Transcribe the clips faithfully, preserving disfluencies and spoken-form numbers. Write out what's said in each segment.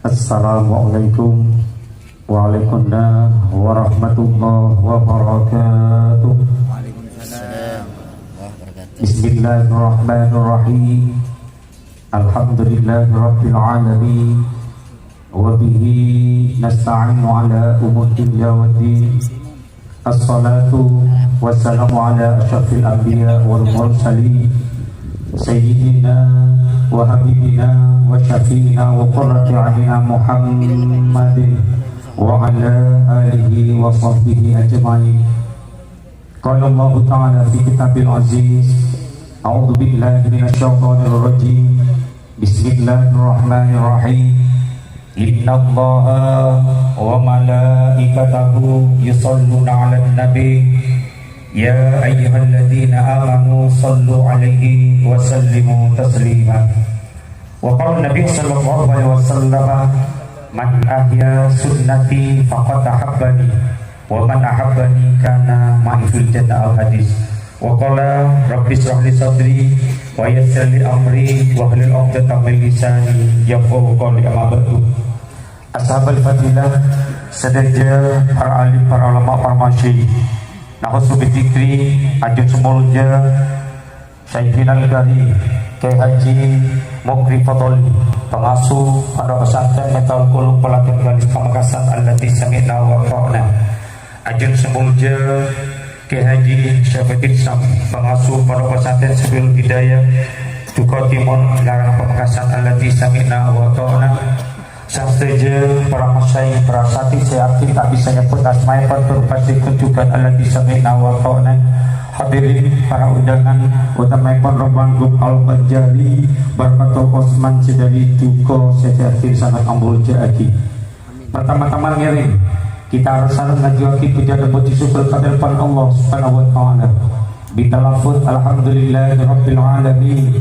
Assalamualaikum. Waalaikumsalam warahmatullahi wabarakatuh. Bismillahirrahmanirrahim. Alhamdulillahirabbil alamin. Wa bihi nasta'inu ala umuri dunya waddin. Assalatu wassalamu ala asyrafil anbiya wal mursalin, sayyidina wa habibina wa syafi'ina wa qurrati a'yunina Muhammadin wa ala alihi wa sahbihi ajma'in. Qala Allahu ta'ala fi kitabil aziz, a'udzu billahi minasy syaithanir rajim. Bismillahirrahmanirrahim. Innallaha wa malaikatahu yusalluna 'alan nabi. Ya ayyuhalladzina amanu sallu 'alaihi wa sallimu taslima. Wa qala Nabi sallallahu alaihi wasallam, "Man ahya sunnati faqad ahabbani, wa man ahabbani kana ma'i fil jannah." Al-hadis. Wa qala, "Rabbi israh li sadri, wa yassir li amri, wa hlul 'uqdatam min lisani, yafqahu qawli." Amma ba'du. Ashabul fadilah, sadhâjâ para alim, para ulama, para masyayikh. Nahus bi dzikri, ajun sè molja, Syaikhina Al-Karim, Kiai Haji Mukri Fadli, pangasuh Pondok Pesantren Miftahul Qulub Pelatihan Galis Pamekasan, allati sami'na wa ata'na. Ajun sè molja, Kiai Haji Syafiqin Sam, pangasuh Pondok Pesantren Sabilul Hidayah, Duko Timur, Larang Pamekasan, allati sami'na wa ata'na. Sadhâjâ para masyayikh, para asatidz sè abdhi ta' bisa nyebbhut asmaèpon, tur pastè ghun jhughân allati sami'na wa ata'na. Hadirin para undangan, utamaèpon rombongan grup Al-Bajali, Barakatul Osman sè dhâri Duko sè dhâddhi sanget amolja'aghi. Partama-tama ngèrèng, kita reng-sareng ngajuwaghi pojhân bhâjjhi syukur ka dhâlem Allah Subhanahu wa Ta'ala. Bitalaffuz, "Alhamdulillahirabbil alamin."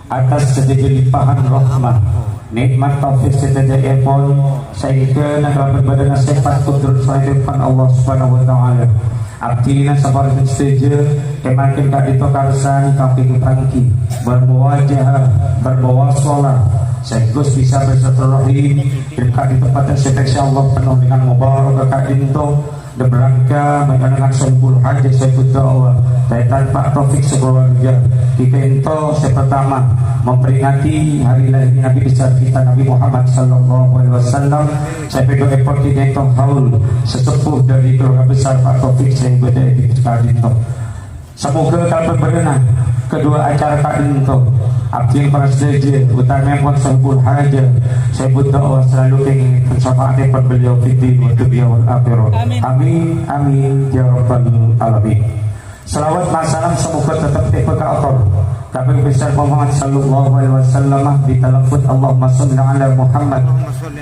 Atas sadhâjâ limpahan rahmat, nikmat taufik sadhâjâèpon, saèngghâna kalabân bâdâna sèpat kudrat saèpon Allah Subhanahu wa Ta'ala. Abdhina saparèng sadhâjâ, kemangkèn ka'dinto karsa ngèkabbhi kapangghi, bermuwajahah, bermuwasalah, sekaligus bisa bersilaturahim, dan ka'dinto paḍâ sè insyaallah penuh dengan mubarak ka'dinto, Dalam rangka panjhennengan sahibul hajat, sahibud dakwah, Kaitan Pak Taufik sakalowarga, ka'dinto sè pertama memperingati hari lahir Nabi besar kita Nabi Muhammad sallallahu alaihi wasallam, sè pèḍḍhoèpon ka'dinto haul sesepuh dari keluarga besar Pak Taufik sè bâḍâ è ka'dinto. Samoghâ kalabân bârâna kedua acara ka'dinto, abdhina para sadhâjâ, utamaèpon sahibul hajat, sahibud dakwah, selalu kèngèng syafaatèpon beliau fid din wa dunya wal akhirah. Amin. Amin, amin, ya rabbal alamin. Salawat lan salam samoghâ tetep èpakator ka Nabi besar Muhammad sallallahu alaihi wasallam, bitalaffuz Allahumma shalli ala Muhammad.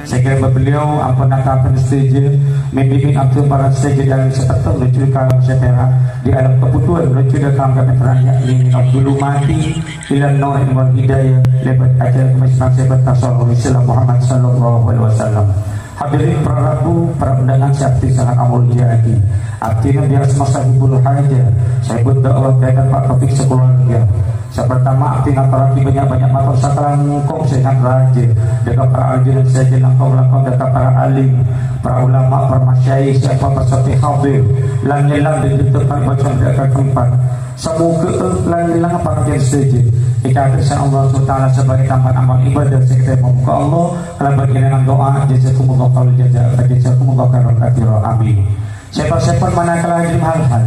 Sè kèra beliau ampon natapen sadhâjâ, mimpiin abdhina para sadhâjâ dâlem sapètto nujhu ka alam sè pèra', di alam kebutuhan nujhu ka alam kameteran, yakni minadh dhulumati ilan nur wal hidayah, lèbât ajaran kemesra'an sè bertasawuf Islam Muhammad sallallahu alaihi wasallam. Hadirin para rabu, para undangan sè abdhi sanget amolja'aghi. Abdhina bi asma sahibul hajat, sahibud dakwah, Kaitan Pak Taufik sakalowarga. Sè pertama, abdhi ngatorraghi bânnya'-bânnya' mator sakalangkong sè ènga' rajâ, ḍâ' ka para ajunan sadhâjâ, langkong-langkong ḍâ' ka para alim, para ulama, para masyayikh sè èpon persèdi hadir, lan-ngèlang ḍâ' ka tempat, bâjâng ḍâ' ka tempat. Samoghâ, eh, lan-ngèlang parcajâ sadhâjâ ècatet sareng Allah Subhanahu wa Ta'ala sabâgâi tampan amal ibadah sè ètarèma ka Allah, kalabân kènèngan du'a, jazakumullahu khairal jaza, jazakumullahu khairan katsira. Amin. Sè-sèpon manakala hadirin hal-hal,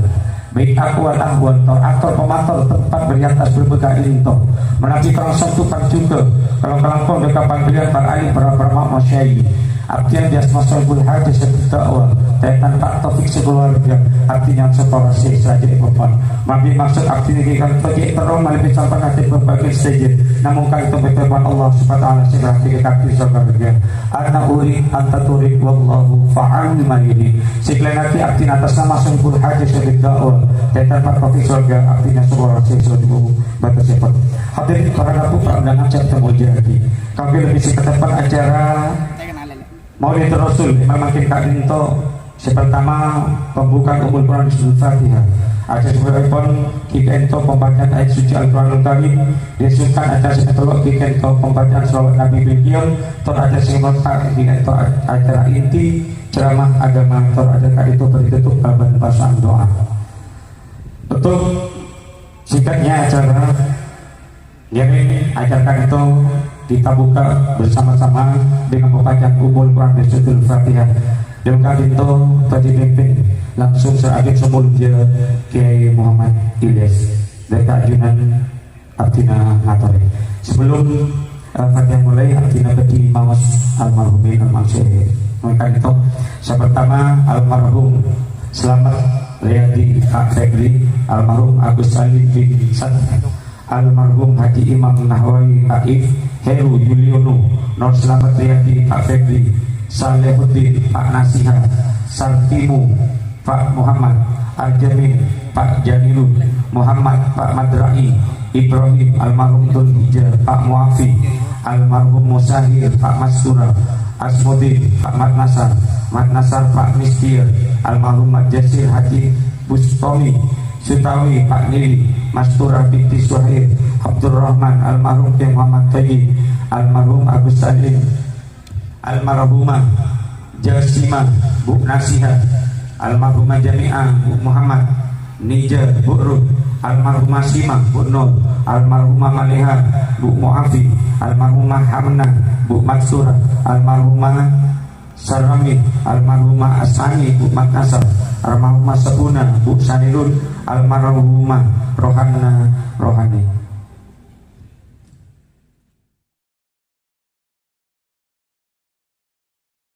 baik aqwal ahwal, tor ator pamator tempat bâriyâ atas berbâkah èlinto. Manabi terang santu panjhuka, kalangkong-langkong ḍâ' ka pangbâliyân para alim, para, para ma-, masyayikh. Abdhina bi asma sahibul hajat sahibud dakwah, Kaitan Pak Taufik sakalowarga, abdhina sapa rasa sadhâjâ èpon. Manabi maksud abdhina ka'dinto cè' terro malèbbi sampèyan atè bhâbhâghân sadhâjâ, namong ka'dinto pètèbân Allah Subhanahu wa Ta'ala sè ngartè ka'dinto sakalowarga. Ana urid, anta turid, wallahu fa'alni ma yurid. Sè kalèngngaghi abdhina atas nama sahibul hajat sahibud dakwah, Kaitan Pak Taufik sakalowarga, abdhina sapa rasa sadhâjâ bâtessèpon. Hadirin para rabu, para undangan sè èmoljâ'aghi. Kaangghuy lebbi sè kateppa acara Maulid Rasul, manabi mangkèn ka'dinto, sè pertama, pembukaan Ummul Quran Suratul Fatihah. Acara sakalangkong ghi' ka'ento pembacaan ayat suci Al-Qur'anul Karim, disusulan acara sè katello' ghi' ka'ento pembacaan shalawat Nabi bil qiyam, tor acara sè kaempat ghi' ka'ento acara inti ceramah agama, tor acara ka'dinto bhâdhi totop kalabân pasowan doa. Untuk singkatnya acara, Ngèrèng acara ka'dinto kita buka bersama-sama dengan pembacaan Ummul Quran dan Suratul Fatihah. Dan ka'dinto bhâdhi mimpin langsung sareng ajunanna sè molja Kiai Muhammad Ilyas. Dhâri kaajunan abdhina ngatorè. Sebelum, eh, Fatihah mulai, abdhina bhâdhi maos almarhumin almarhum. Mangkana ka'dinto, sè pertama almarhum Slamet Riyadi Pak Febri, almarhum Agus Salim bin Sat, almarhum Haji Imam Nahwawi Taif, Heru Yuliono, Nur Slamet Riyadi Pak Febri, Salehuddin Pak Nasiha, Sartimu Pak Muhammad, Arjamin Pak Jamilun, Muhammad Pak Madrai, Ibrahim almarhum Dul Hijjah Pak Muafi, almarhum Musahir Pak Mastura, Asmudin Pak Mat Nasar, Mat Nasar Pak Mistir, almarhum Mat Jasir Haji Bustomi, Sutawi Pak Nili, Mastura binti Suhair, Abdurrahman, almarhum Kiai Muhammad Thayyib, almarhum Agus Salim, almarhumah Jasimah Bu Nasiha, almarhumah Jami'ah Bu Muhammad, Nija Bu Ruh, almarhumah Simah Bu Nur, almarhumah Maleha Bu Muafi, almarhumah Hamnah Bu Matsura, almarhumah Sarami, almarhumah Asani Bu Mat Nasar, almarhumah Sabuna Bu Sanirun, almarhumah Rohana Rohani.